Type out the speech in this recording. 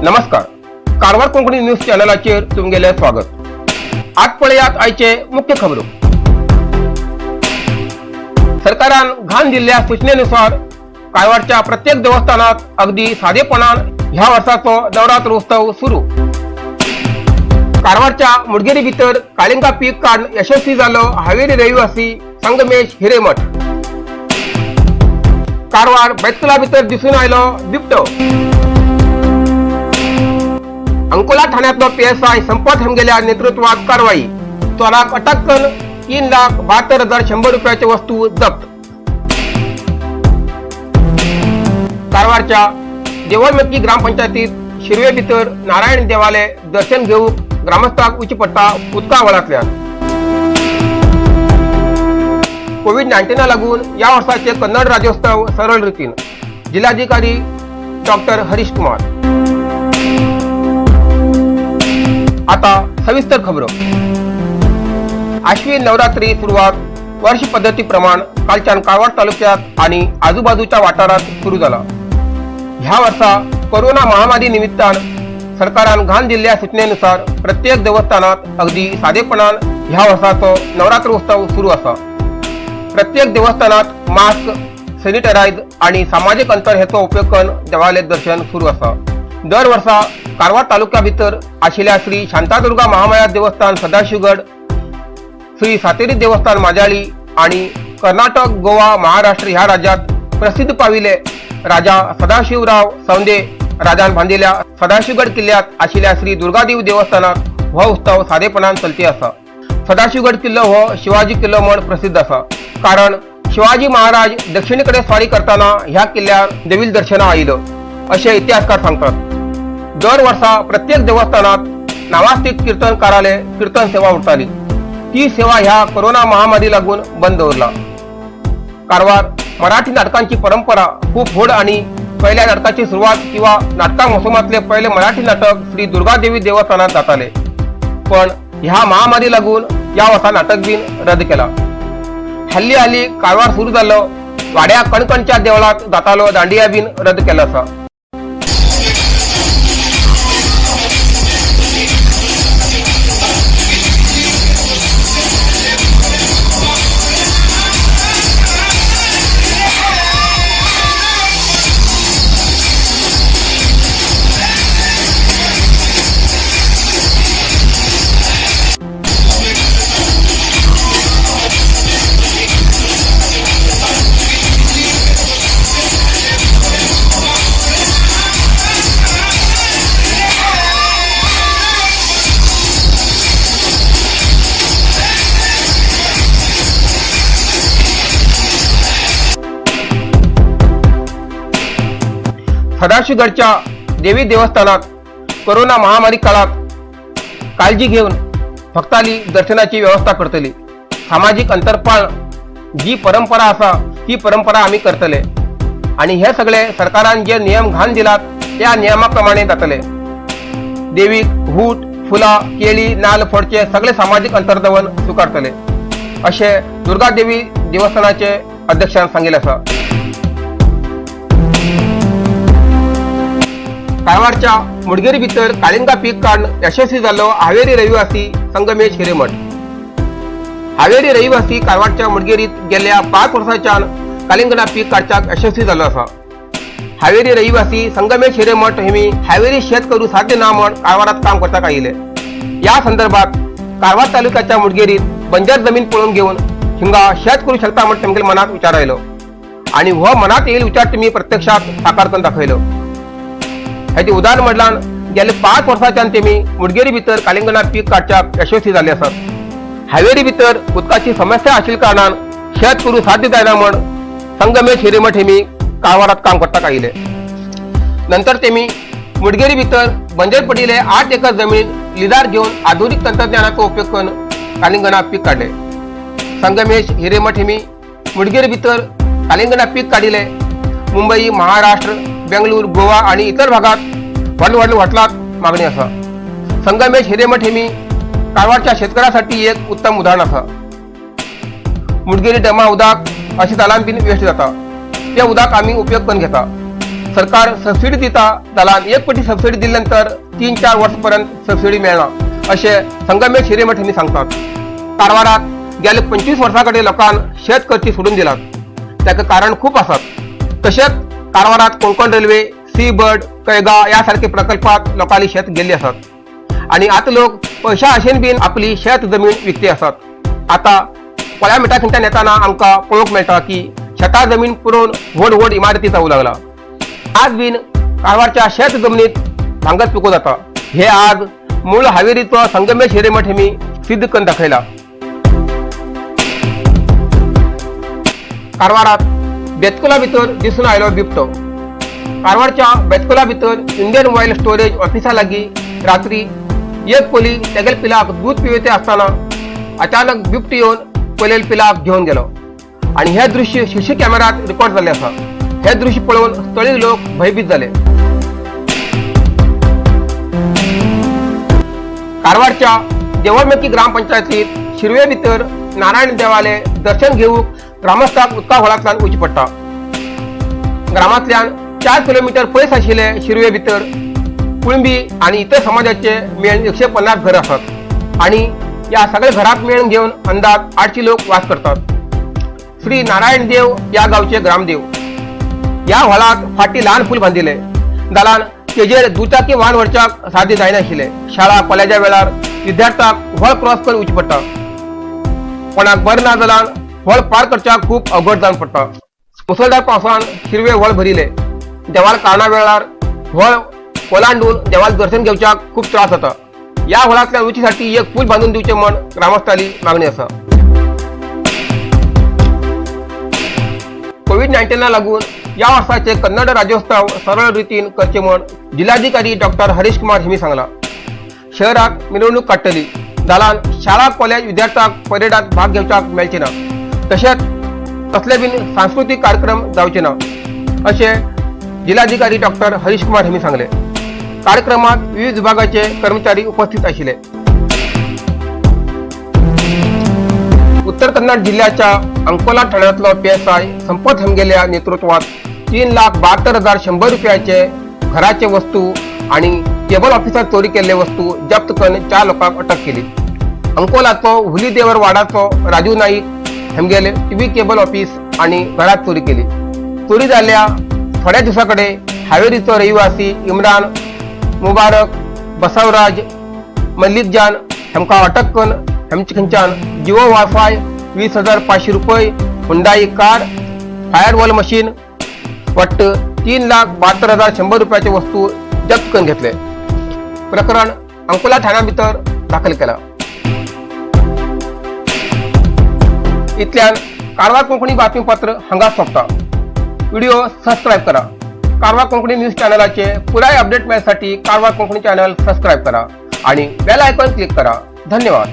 नमस्कार, कारवार कोंकणी न्यूज चॅनलाचेर तुमगेलें स्वागत. आज पळयात आयचे मुख्य खबरो. सरकारान घाण दिल्ल्या सूचनेनुसार कारवारच्या प्रत्येक देवस्थानात अगदी साधेपणान ह्या वर्साचो नवरात्र उत्सव सुरू. कारवारच्या मुडगेरी भितर काळिंगा पीक काढ यशस्वी जालो हावेरी रहिवासी संगमेश हिरेमठ. कारवार बैतुला भितर दिसून आयलो बिबटो. अंकोला ठाण्यातलो पीएसआय संपत हेमगेल्या नेतृत्वात कारवाई. चोराक अटक करून 3,72,100 रुपयाचे वस्तू जप्त. कारवारच्या देवळमक्की ग्रामपंचायतीत शिरवे भितर नारायण देवाले दर्शन घेऊक ग्रामस्थाक उची पडटा उदका वळांतल्यान. कोविड 19 लागून या वर्साचे कन्नड राज्योत्सव सरळ रितीन. जिल्हाधिकारी डॉक्टर हरीश कुमार. आता सविस्तर खबरो. आश्विन नवरात्री सुरवात वर्ष पद्धतीप्रमाण कालच्यान कारवार तालुक्यात आणि आजूबाजूच्या वाठारात सुरू झाला. ह्या वर्सा कोरोना महामारी निमित्तान सरकारान घाण दिल्ल्या सूचनेनुसार प्रत्येक देवस्थानात अगदी साधेपणान ह्या वर्साचो नवरात्र उत्सव सुरू आसा. प्रत्येक देवस्थानात मास्क, सॅनिटायझ आणि सामाजिक अंतर हेचो उपयोग करून देवाले दर्शन सुरू आसा. दर वर्सा कारवार तालुक्या भितर आशिल्ल्या श्री शांतादुर्गा महामाया देवस्थान सदाशिवगड, श्री सातेरी देवस्थान माजाळी आणि कर्नाटक, गोवा, महाराष्ट्र ह्या राज्यात प्रसिद्ध पाविले राजा सदाशिवराव सौंदे राजान बांदिल्या सदाशिवगड किल्ल्यात आशिल्ल्या श्री दुर्गादेवी देवस्थानात हो उत्सव सादेपणान चलती आसा. सदाशिवगड किल्लो हो शिवाजी किल्लो म्हण प्रसिद्ध आसा, कारण शिवाजी महाराज दक्षिणेकडे स्वारी करताना ह्या किल्ल्यार देवील दर्शना आयिलो अशें इतिहासकार सांगतात. दर वर्सा प्रत्येक देवस्थानात नावास्तिक कीर्तनकाराले कीर्तन सेवा उरताली. ती सेवा ह्या कोरोना महामारी लागून बंद दवरला. कारवार मराठी नाटकांची परंपरा खूप व्हड आणि पहिल्या नाटकाची सुरुवात किंवा नाटका मोसमातले पहिले मराठी नाटक श्री दुर्गादेवी देवस्थानात जाताले, पण ह्या महामारी लागून या वर्सा नाटक बीन रद्द केला. हल्ली हल्ली कारवार सुरू जाल्लो वाड्या कणकणच्या देवळात जातालो दांडिया बीन रद्द केलो आसा. सदाशिवगडच्या देवी देवस्थानात कोरोना महामारी काळात काळजी घेऊन भक्ताली दर्शनाची व्यवस्था करतली. सामाजिक अंतर पाळण जी परंपरा आसा ती परंपरा आमी करतले आणि हे सगळे सरकारान जे नियम घाण दिलात त्या नियमा प्रमाणे जातले. देवीक हूट, फुलां, केळी, नाल्ल फोडचे सगळे सामाजिक अंतर दवरून स्विकारतले अशें दुर्गादेवी देवस्थानाचे अध्यक्षान सांगिल्लें आसा. कारवारच्या मुडगेरी भितर काळिंगा पीक काढ यशस्वी जाल्लो हावेरी रहिवासी संगमेश हिरेमठ. हावेरी रहिवासी कारवारच्या मुडगेरीत गेल्या 5 वर्सांच्यान कालिंगणा पीक काडच्याक यशस्वी जाल्लो आसा. हावेरी रहिवासी संगमेश हिरेमठ हेमी हावेरी शेत करू साध्य ना म्हण कारवारात काम करपाक आयिल्ले. या संदर्भात कारवार तालुक्याच्या मुडगेरीत बंजर जमीन पळोवन घेवन हिंगा शेत करू शकता म्हण तेमगेल्या मनात विचार आयलो आणि हो मनात येईल विचार तुम्ही प्रत्यक्षात साकार करून दाखयलो. हेचे उदाहरण म्हटल्यार गेले 5 वर्सांच्यान तेमी मुडगेरी भितर कालिंगणा पीक काडच्याक यशस्वी जाल्ले आसात. हावेरी भितर उदकाची समस्या आशिल्ल्या कारणान शेत करूं साध्य जायना म्हण संगमेश हिरेमठ हेमी कारवारात काम करपाक आयिल्ले. नंतर तेमी मुडगेरी भितर बंजर पडिल्ले 8 एकर जमीन लिजार घेवन आधुनिक तंत्रज्ञानाचो उपयोग करून कालिंगणा पीक काडले. संगमेश हिरेमठ हेमी मुडगेरी भितर कालिंगणा पीक काडिले. मुंबई, महाराष्ट्र, बेंगळूर, गोवा आणि इतर भागात व्हडले व्हडले हॉटेलात मागणी आसा. संगमेश हिरेमठ हेमी कारवारच्या शेतकऱ्यासाठी एक उत्तम उदाहरण आसा. मुडगेरी डॅमा उदक अशें जालान बीन वेस्ट जाता, ते उदक आमी उपयोग करून घेता. सरकार सबसिडी दिता जाल्यार एक पटी सबसिडी दिले नंतर 3-4 वर्स पर्यंत सबसिडी मेळना अशें संगमेश हिरेमठ हांणी सांगतात. कारवारात गेले 25 वर्सां कडेन लोकांक शेत करची सोडून दिलात. ताका कारण खूब आसात. तशेंच कारवारात Konkan railway, Sea Bird, Kaiga ह्या सारखे प्रकल्पात लोकांनी शेत गेल्ली आसात आणि आतां लोक पयशा आशेन बीन आपली शेत जमीन विकती आसात. आतां कोळ्या मिठाखंच्यान येताना आमकां पळोवंक मेळटा की शेता जमीन पुरोवन व्हड व्हड इमारती जावूं लागला. आज बीन कारवारच्या शेत जमनीत भांगर पिको जाता हे आज मूळ हावेरीचो संगमेश हिरेमठ हेमी सिद्ध करून दाखयला. कारवारात बेतकोला भितर दिसून आयलो बिबटो. कारवारच्या बेतकोला भितर इंडियन ऑयल स्टोरेज ऑफिसा लागीं रात्री एक कोली तेगेल पिलाक दूद पिवयते आसतना अचानक बिबटो येवन कोलेल पिलाक घेवन गेलो आणि हे दृश्य सीसी कॅमेऱ्यात रेकॉर्ड जाल्लें आसा. हे दृश्य पळोवन स्थळीय लोक भयभीत जाले. कारवारच्या देवळमेकी ग्रामपंचायतीत शिरवे भितर नारायण देवाले दर्शन घेवंक ग्रामस्थांक उदका व्हळांतल्यान वचचें पडटा. ग्रामांतल्यान 4 किलोमीटर पयस आशिल्ले शिरवे भितर कुळंबी आनी इतर समाजाचे मेळून 150 घर आसात आनी ह्या सगळ्या घराक मेळून घेवन अंदाज 800 लोक वास करतात. श्री नारायण देव ह्या गांवचे ग्रामदेव. ह्या व्हळाक फाटी ल्हान पूल बांदिले जाल्यार तेजेर दुचाकी वाहन व्हरच्याक साध्य जायनाशिल्ले. शाळा कॉलेजा वेळार विद्यार्थ्यांक व्हळ क्रॉस करून वचचें पडटा. कोणाक बरें ना जाल्यार व्हळ पार करच्याक खूब अवघड जावन पडटा. मुसळधार पावसान शिरवे व्हळ भरिले. देवाल कारणा वेळार व्हळ ओलांडून देवाल दर्शन घेवच्याक खूब त्रास जाता. ह्या व्हळांतल्यान वचीसाठी एक पूल बांदून दिवचे म्हण ग्रामस्थांली मागणी आसा. कोविड-19 लागून ह्या वर्साचे कन्नड राज्योत्सव सरळ रितीन करचे म्हण जिल्हाधिकारी डॉक्टर हरीश कुमार हिमी सांगला. शहरात मिरवणूक काडटली जाल्यार शाळा कॉलेज विद्यार्थ्यांक परेडात भाग घेवच्याक मेळचे ना, तशेंच तसले बीन सांस्कृतीक कार्यक्रम जावचे ना अशें जिल्हाधिकारी डॉक्टर हरीश कुमार हिमी सांगले. कार्यक्रमात विविध विभागाचे कर्मचारी उपस्थित आशिल्ले. उत्तर कन्नड जिल्ह्याच्या अंकोला ठाण्यातलो PSI संपत हेमगेल्या नेतृत्वात 3,72,100 रुपयाचे घराचे वस्तू आणि केबल ऑफिसात चोरी केल्ले वस्तू जप्त करून 4 लोकांक अटक केली. अंकोलाचो हुलीदेवर वाडाचो राजू नाईक हेमगेले टीव्ही केबल ऑफिस आणि घरात चोरी केली. चोरी जाल्ल्या थोड्या दिवसाकडे हावेरीचो रहिवासी इम्रान मुबारक बसवराज मल्लिकजान हेमकां अटक करून हेमचे खंयच्यान जिओ वायफाय 20,500 रुपये, हुंडाई कार, फायरवॉल मशीन वट्ट 3,72,100 रुपयाचे वस्तू जप्त करून घेतले. प्रकरण अंकोला ठाण्या भितर दाखल केला. इतल्यान कारवार कोंकणी बातमीपत्र हांगा सोंपता. व्हिडिओ सबस्क्रायब करा. कारवार कोंकणी न्यूज चॅनलाचे पुराय अपडेट मेळसाठी कारवार कोंकणी चॅनल सबस्क्रायब करा आणि बेल आयकॉन क्लिक करा. धन्यवाद.